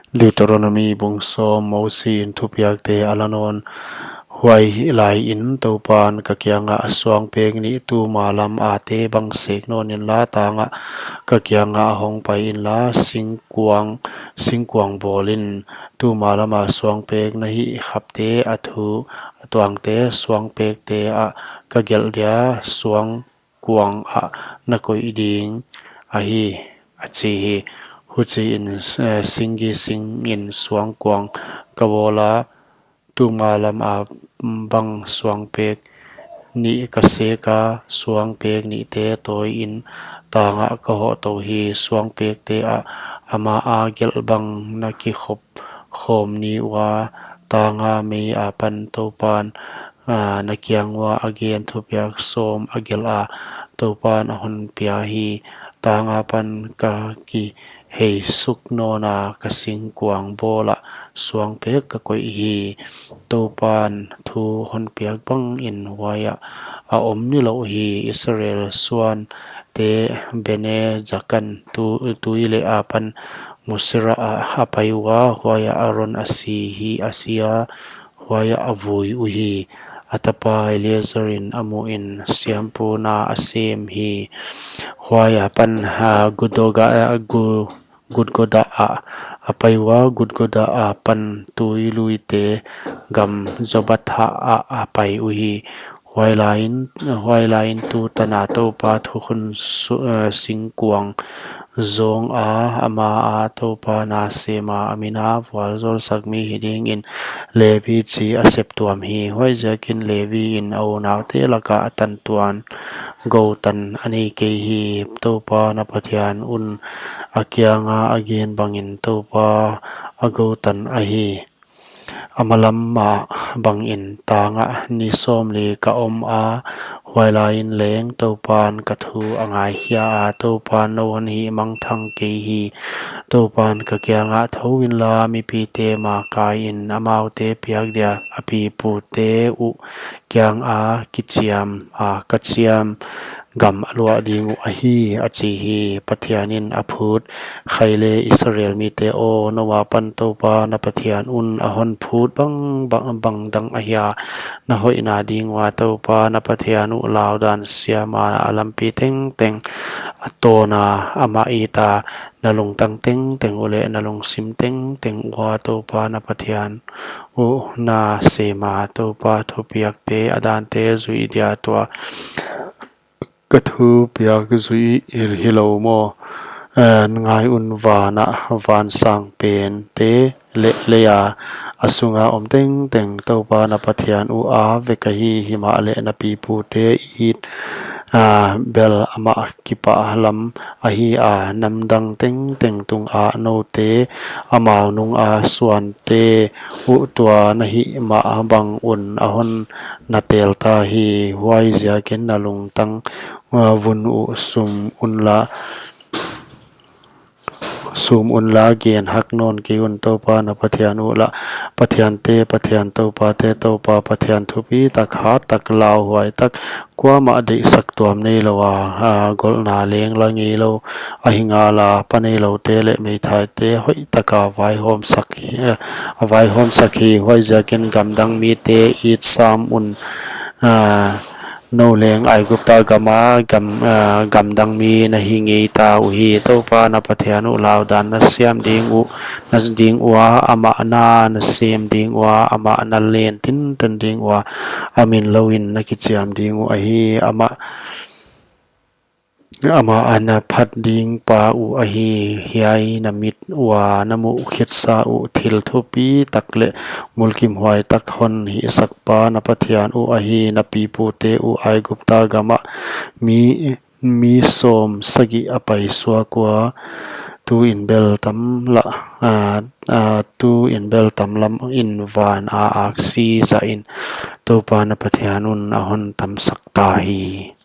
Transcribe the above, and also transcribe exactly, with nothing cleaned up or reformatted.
Deuteronomi bung sawm. Mosi in thupiakte a la nawn huai lai in Toupan ka kiangah, suangpek nih tuma lam a te bang sek nawn inla, tangah ka kiangah hong pai inla, singkuang, singkuang bawl in. Tuma lama suangpek na hih khapte, a thu a tuangte, suangpekte ah ka gelh dia, suang kuang ah na koih ding ahi, a chi hi. Huchiin, eh, singgi sing in suangkuang ka bawl a, tuma lam a bang suangpek nih ka sek a, suangpek nihte tawi in tangah ka hohtou hi. Suangpekte ah ama a gelh bang na kikhop khawm ni ua, tanga mei apan Toupan, ah, na kiang ua a gen thupiak sawm a gelh a, Toupan a hon pia hi. Tanga pan ka kihei suk nawn a, ka singkuang bawl ah suangpek ka koih hi. Toupan thu hon piak bangin huai ah a om nilouh hi. Israel suante Bene Jakan tu, tuileh apan Mosera ah a pai ua, huai ah Aron a si hi, a si a, huai ah a vui uhi. A tapa Eleazar in a muh in siampu na a sem hi. Huai apan, ah, Gudgoda, ah, Gu-, Gudgoda ah a pai ua, Gudgoda apan tuiluite gam Jotbatha ah a pai uhi. Huai lai in, huai lai in tu tana Toupa thukhun su-, eh, singkuang zawng a, ama a Toupa na sem a, a min a vualzawlsak mi hi dingin Levi chi a sep tuam hi. Huaiziakin Levi in a unaute laka a tantuan gou tan a nei kei hi. Toupa na Pathian un a kianga a gen bangin Toupa a gou tan ahi. A malam ah bangin tangah ni sawmli ka om a, huai lai in leng Toupan ka thu a ngaikhia a, Toupan nou hon hihmangthang kei hi. Toupan ka kiangah, thou inla, mipite ma kai in, amaute piak dia a pipute uh kianga kichiam a, ka chiam gam a luah ding uh ahi, a chi hi. Pathian in a phut khaile, Israel mite aw, nou apan Toupa na Pathian un a hon phut bang, bang, bang dang ahia na hoihna ding ua Toupa na Pathian uh laudan siam a, a lampi tengteng a tawn a, amah it a, na lungtang tengteng uh leh na lungsim tengteng ua Toupa na Pathian uh na sem a, Toupa thupiakte a dante zuih dia tua ka thupiak zuih hilou maw? Eh, ngai un, van ah vansang pente leh lei a, a sunga om tengteng Toupa na Pathian uh a vek ahi. Himahleh na pipute it, ah, bel amah kipahlam ahi a, namdang tengteng tunga noute amau nunga suante uh tua na hih mah bang un a hon na tel ta hi. Huaiziakin na lungtang, ah, vun uh sum unla, sum unla, gen hak nawn kei un, Toupa na Pathian uh lah. Pathiante Pathian, Toupate Toupa, Pathian thupitak, hattak, lauhuaitak, kuamah deihsak tuam neilou a, ah, golhna leng la ngeilou ahi ngala, pa neiloute leh meithaite hoihtaka vaihawmsak hi, eh, a vaihawmsak hi. Huaiziakin gamdang mite it sam un, ah, nou leng Aigupta gama gam, ah, gamdang mi na hi ngei ta uhi. Toupa na Pathian uh laudan na siam ding uh, na ding ua, amah na na sem ding ua, amah na len tinten ding ua, a min lou in na kichiam ding uh ahi. Amah, amah a na phat ding pa uh ahi. Hiai na mit ua na muh khitsa uh thil thupitak leh mulkimhuaitak hon hihsak pa na Pathian uh ahi. Na pipute uh Aigupta gamah mi, mi sawm sagih a paisuak ua, tuin bel tam lah, ah, ah, tuin bel tam lam in van a aksi zah in Toupa na Pathian un a hon tamsak ta hi.